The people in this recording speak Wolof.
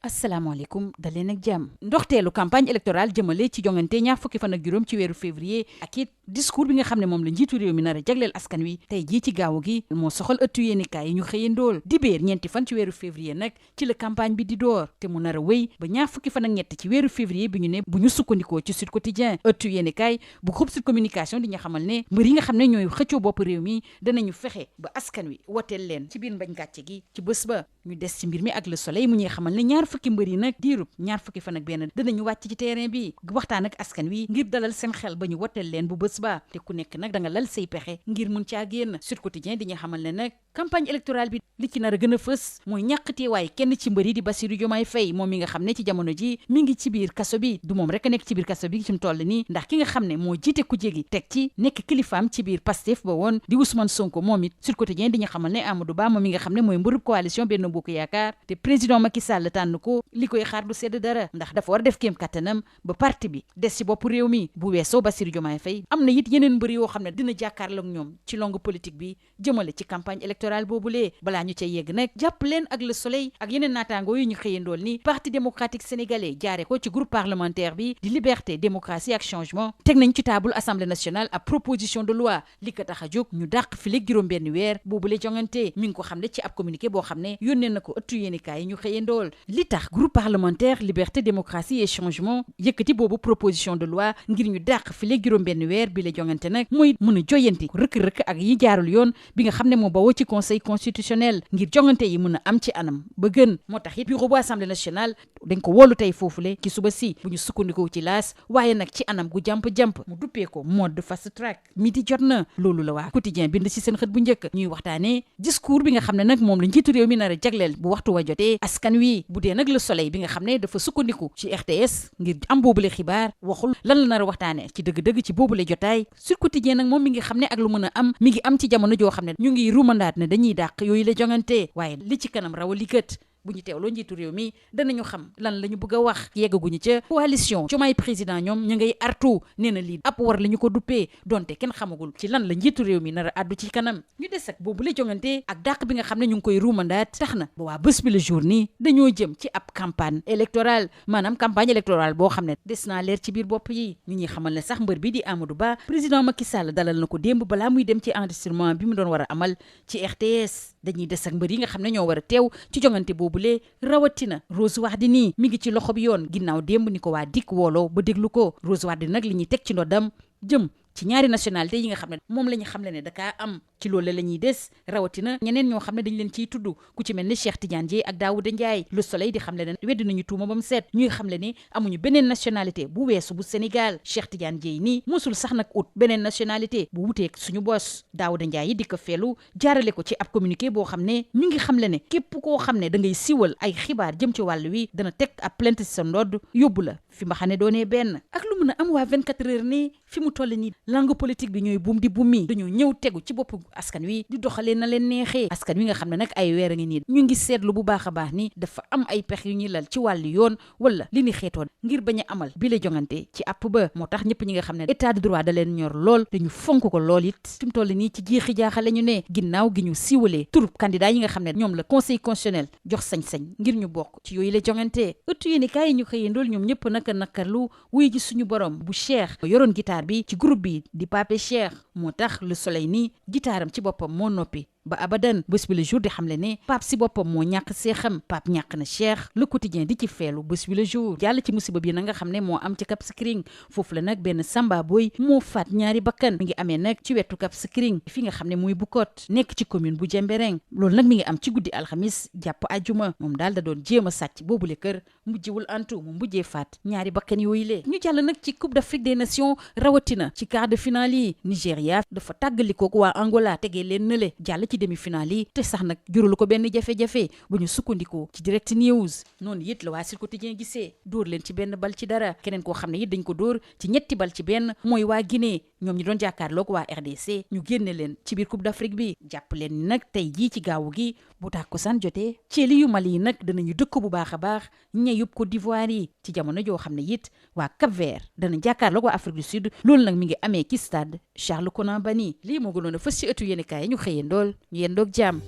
asalaamaaleykum daleen ak jàmm ndoxteelu campagne électorale jëmale ci jongante ñaar fukki fan ak juróom ci weeru février ak it discours bi nga xam ne moom la njiitu réew mi nar a jagleel askan wi tey jii ci gaawu gi moo soxal ëttu yéenekaay yi ñu xëyandool dibéer ñeenti fan ci weeru février nag ci la campagne bi di door te mu nar a wéy ba ñaar fukki fan ak ñett ci weeru février bi ñu ne bu ñu sukkandikoo ci Sud Quotidien ëttu yéenekaay bu groupe Sud Communication di ñu xamal ne mbër yi nga xam ne ñooy xëccoo bopp réew mi danañu fexe ba askan wi woteel leen ci biir mbañ gàcce gi ci bés ba ñu des ci mbir mi ak Le Soleil mu ñuy xamal ne ñaar fukki mbër yi nag diirub ñaar fukki fan ak benn danañu wàcc ci terrain bi waxtaan ak askan wi ngir dalal seen xel ba ñu woteel leen bu bés ba te ku nekk nag da nga lal say pexe ngir mun caa génn Sud Quotidien di ñu xamal ne nag campagne électorale bi li ci nar a gën a fës mooy ñàkk teewaay kenn ci mbër yi di Bassirou Diomaye Faye moom mi nga xam ne ci jamono ji mi ngi ci biir kaso bi du moom rek a nekk ci biir kaso bi ci mu toll nii ndax ki nga xam ne moo jiite ku jégi teg ci nekk kilifaam ci biir Pastef ba woon di Ousmane Sonko moom it Sud Quotidien di ñu xamal ne Amadou Ba moom mi nga xam ne mooy mbërub coalition Benno Bokk Yaakaar te président Macky Sall tànn ko li koy xaar du sedd dara ndax dafa war a def kéem kattanam ba parti bi des ci bopp réew mi bu weesoo Bassirou Diomaye Faye am na it yeneen mbër yoo xam ne dina jàkkaarloog ñoom ci longue politique bi jëmale ci campagne électorale boobulee balaa ñu cay yegg nag jàpp leen ak Le Soleil ak yeneen naataangoo yu ñu xëyandool ni parti démocratique sénégalais jaare ko ci groupe parlementaire bi di liberté démocratie ak changement teg nañ ci table assemblée nationale ab proposition de loi li ko tax a jóg ñu dàq fileeg juróom benn weer boobule jongante mi ngi ko xam ne ci ab communiqué boo xam ne yónnee na ko ëttu yéenekaay yi ñu xëyandool li tax groupe parlementaire liberté démocratie et changement yëkkati boobu proposition de loi ngir ñu dàq fileeg juróom benn weer bi la jongante nag mooy mën a joyanti rëkk-rëkk ak yi jaarul yoon bi nga xam ne moo bawoo ci conseil constitutionnel ngir jongante yi mën a am ci anam ba gën moo tax it bureau bu assemblée nationale dañ ko wolu tey foofule ci suba si bu ñu sukkandikoo ci laas waaye nag ci anam gu jàmp-jàmp mu duppee ko mode fast track midi jot na loolu la waa quotidien bind ci seen xët bu njëkk ñuy waxtaanee discours bi nga xam ne nag moom la njiitu réew mi nar a jagleel bu waxtu wa jotee askan wi bu dee nag Le Soleil bi nga xam ne dafa sukkandiku ci RTS ngir am boobule xibaar waxul lan la nar a waxtaane ci dëgg-dëgg ci boobule jotaay Sud Quotidien nag moom mi ngi xam ne ak lu mën a am mi ngi am ci jamono joo xam ne ñu ngi rumandaat ne dañuy dàq yooyu la jongante waaye li ci kanam raw a liggéey bu ñu teewloo njiitu réew mi danañu xam lan la ñu bëgg a wax yeggaguñu ca coalition Diomaye président ñoom ñu ngay artu nee na lii ab war la ñu ko duppee donte kenn xamagul ci lan la njiitu réew mi nar a àddu ci kanam ñu des ak boobu la jongante ak dàq bi nga xam ne ñu ngi koy ruumandaat tax na ba waa bés bi le jour nii dañoo jëm ci ab campagne électorale maanaam campagne électorale boo xam ne des naa leer ci biir bopp yi ñu ñuy xamal ne sax mbër bi di Amadou Ba président Macky Sall dalal na ko démb balaa muy dem ci enregistrement bi mu doon war a amal ci RTS dañuy des ak mbër yi nga xam ne ñoo war a teew ci jongante boobule rawatina Rose Wardini mi ngi ci loxo bi yoon ginnaaw démb ni ko waa dikk wooloo ba déglu ko Rose Wardini nag li ñuy teg ci ndoddam jëm ci ñaari nationalité yi nga xam ne moom la ñu xam le ne dakaa am ci loolu la ñuy des rawatina ñeneen ñoo xam ne dañ leen ciy tudd ku ci mel ni Cheikh Tidiane Dièye ak Daouda Ndiaye Le Soleil di xam le ne weddi nañu tuuma ba mu seet ñuy xam le ni amuñu beneen nationalité bu weesu bu Sénégal Cheikh Tidiane Dièye nii mosul sax nag ut beneen nationalité bu wuteeg suñu bos Daouda Ndiaye yi di ko feelu jaarale ko ci ab communiqué boo xam ne mi ngi xam le ne képp koo xam ne da ngay siwal ay xibaar jëm ci wàll wi dana teg ab plainte ci sa ndodd yóbbu la fi ma xam ne doonee benn ak lu mën a am waa 24 heures nii fi mu toll nii langue politique bi ñooy buum di buum mi dañoo ñëw tegu ci bopp askan wi di doxalee na leen neexee askan wi nga xam ne nag ay weer a ngi nii ñu ngi seetlu bu baax a baax ni dafa am ay pex yu ñuy lal ci wàllu yoon wala li ni xeetoon ngir bañ a amal bi la jongante ci app ba moo tax ñëpp ñi nga xam ne état de droit da leen ñor lool dañu fonk ko lool it fi mu toll nii ci jeexi jaaxale ñu ne ginnaaw gi ñu siiwalee turub candidat yi nga xam ne ñoom la conseil constitutionnel jox sañ-sañ ngir ñu bokk ci yooyu la jongante ëttu yéeni kaay yi ñu xëyandool ñoom ñëpp naka nakarlu wuy ji suñu borom bu Cheikh yoroon guitare bi ci groupe bi di Pape Cheikh moo tax Le Soleil nii gitaaram ci boppam moo noppi ba abadan bés bi le jour di xamle ne Pape si boppam moo ñàkk seexam Pape ñàkk na Cheikh Le Quotidien di ci feelu bés bi le jour jàll ci musiba bi na nga xam ne moo am ci Cap Skirring foofu la nag benn samba boy moo faat ñaari bakkan mi ngi amee nag ci wetu Cap Skirring fi nga xam ne muy Bukot nekk ci commune bu Jembereng loolu nag mi ngi am ci guddi alxamis jàpp ajuma moom daal da doon jéem a sàcc boobule kër mujjiwul antu mu mujjee faat ñaari bakkan yooyu lee ñu jàll nag ci Coupe d'Afrique des Nations rawatina ci quart de finale yi Nigéria dafa tàggalikook waa Angola tegee leen nële jàll ci demi-finale yi te sax nag juralu ko benn jafe-jafe bu ñu sukkandikoo ci direct news noonu it la waa Sud Quotidien gisee dóor leen ci benn bal ci dara keneen koo xam ne it dañ ko dóor ci ñetti bal ci benn mooy waa Guinée ñoom ñi doon jàkkaarloog waa RDC ñu génne leen ci biir Coupe d'Afrique bi jàpp leen ni nag tey jii ci gaawu gi bu tàkkusaan jotee ceeli yu Mali yi nag danañu dëkk bu baax a baax ñeyub Côte d'Ivoire yi ci jamono joo xam ne it waa Cap-Vert dana jàkkaarloog waa Afrique du Sud loolu nag mi ngi amee ci stade Charles Konan Banny lii moo gënoon a fës ci ëttu yéenekaay ñu xëyandool ñu yendoog jàmm